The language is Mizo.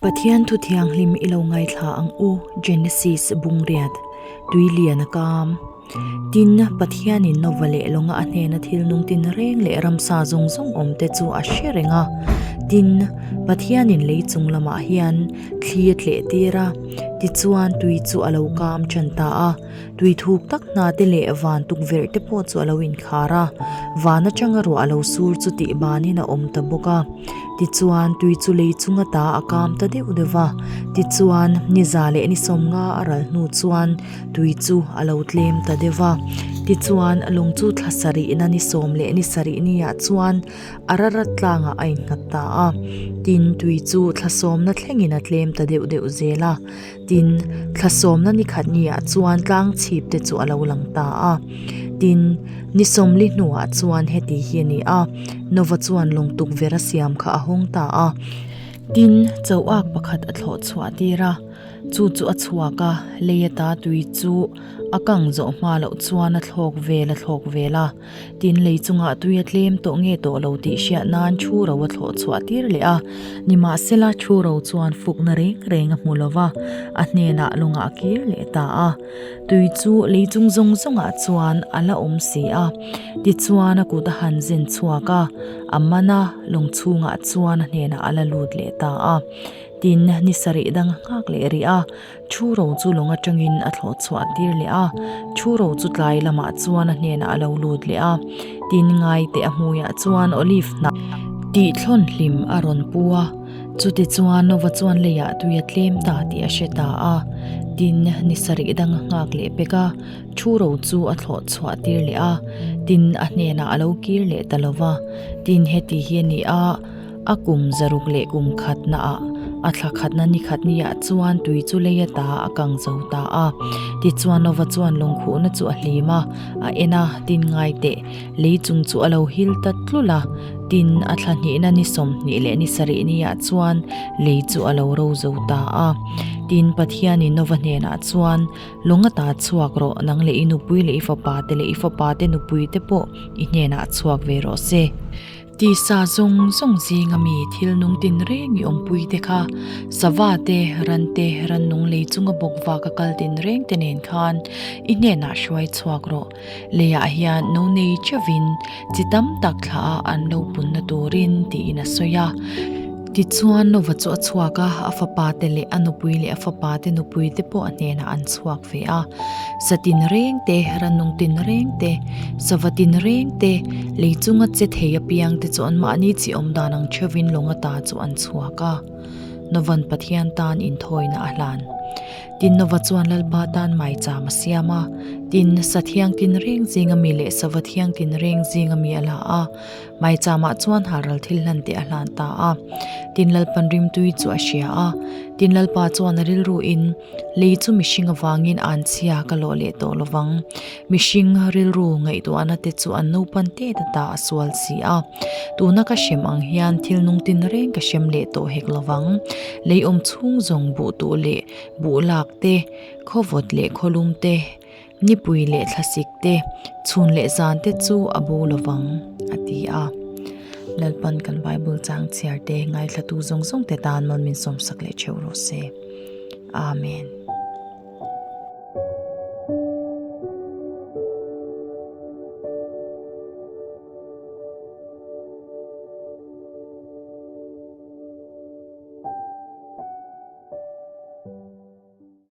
Pathian thu thianghlim i lo ngaithla ang u, Genesis bungriat, tui lian a kam. Tin, Pathianin Nova leh lawnga a hnena thil nung tin reng leh ramsa zawng zawng awm te chu a hre reng a. Tin, Pathianin lei chung lamah hian thli a tleh tir a, tichuan tui chu a lo kam tan ta a. Tui thuk tak hna te leh van tukverh te pawh chu a lo inkhar a, van atanga ruah a lo sur chu tih banin a awm ta bawk a. Tichuan, tui chu lei chunga ta a kam ta deuh deuh va, tichuan, ni za leh ni sawmnga a ral hnu chuan tui chu a lo tlem ta deuh va. Tichuan, lawng chu thla sarihna ni sawm leh ni sarih niah chuan Ararat tlangah a innghat ta a. Tin, tui chu thla sawmna thlengin a tlem ta deuh deuh zel a. Tin, thla sawmna ni khat niah chuan tlang chhip te chu a lo lang ta a. Tin, ni sawmli hnuah chuan heti hi a ni a, Nova chuan lawng tukverh a siam kha a hawng ta a. Tin, choak pakhat a thlawh chhuah tir a, chu chu a chhuak a, lei ata tui chu a kang zawh hma loh chuan a thlawk vel a thlawk vel a. Tin, lei chungah tui a tlem tawh nge tawh lo tih hriat nan thu ro a thlawh chhuah tir leh a. Nimahsela, thu ro chuan fukna reng reng a hmu lo va, a hnenah lawngah a kir leh ta a. Tui chu lei chung zawng zawngah chuan a la awm si a. Tichuan, a kut a han zen chhuak a, a man a, lawng chhungah chuan a hnenah a la lut leh ta a. Tin, ni sarih dang a nghak leh rih a. Thu ro chu lawng atangin a thlawh chhuah tir leh a, thu ro chu tlai lamah chuan a hnenah a lo lut leh a. Tin, ngaite a hmuiah chuan olive hnah tih thlawn hlim a rawn pu a, chuti chuan Nova chuan leiah tui a tlem ta tih a hre ta a. Tin, ni sarih dang a nghak leh pek a, thu ro chu a thlawh chhuah tir leh a, tin, a hnenah a lo kir leh ta lo va. Tin, heti hi a ni a. A kum zaruk leh kum khatnaah a thla khatna ni khat niah chuan tui chu lei ata a kang zo ta a. Tichuan Nova chuan lawngkhuhna chu a hlim a, a en a, tin ngai teh, lei chung chu a lo hil ta tlulh a. Tin, a thla hnihna ni 20 leh ni sarih niah chuan lei chu a lo ro zo ta a. Tin, Pathianin Nova hnenah chuan, Lawng ata chhuak rawh, nang leh i nupui leh i fapa te leh i fapa te nupui te pawh i hnenah chhuak ve rawh se. Tisa zawng zawng zinga mi thil nung tin reng i awmpui te kha, sava te, ran te, rannung lei chunga bawk vak a kal tin reng te nen khan i hnenah hruai chhuak rawh. Leiah hian no nei chevin chi tam tak thlah a an lo punna turin tiin a sawi a. Tichuan Nova chu a chhuak a, a fapa te leh a nupui leh a fapa te nupui te pawh a hnenah an chhuak ve a. Sa tin reng te, rannung tin reng te, sava tin reng te, lei chunga che thei apiang te chu anmahni chi awm dan ang theuhin lawng ata chu an chhuak a. Novan Pathian tan inthawina a hlan. Tin Nova chuan Lalpa tan maicham a siam a, tin sa thiang tin reng zinga mi leh sava thiang tin reng zinga mi a la a. Maichamah chuan halral thil hlan teh a hlan ta a. Tin Lalpan rimtui chu a hria a. Tin Lalpa chuan a rilruin, Lei chu mihring avangin an chhia ka lawh leh tawh lovang. Mihring rilru ngaihtuahna te chu an naupan tet ata a sual si a. Tuna ka hrem ang hian thil nung tin reng ka hrem leh tawh hek lovang. Lei awm chhung zawng buh tuh leh buh lak te, khawvawt leh khawlum te, Nipui leh thlasik te, chhun leh zan te chu a bo lovang, a ti a. Lalpan kan Bible chang chhiar te, ngaithlatu zawng zawng te tan mal min sawmsak leh theuh rawh se. Amen.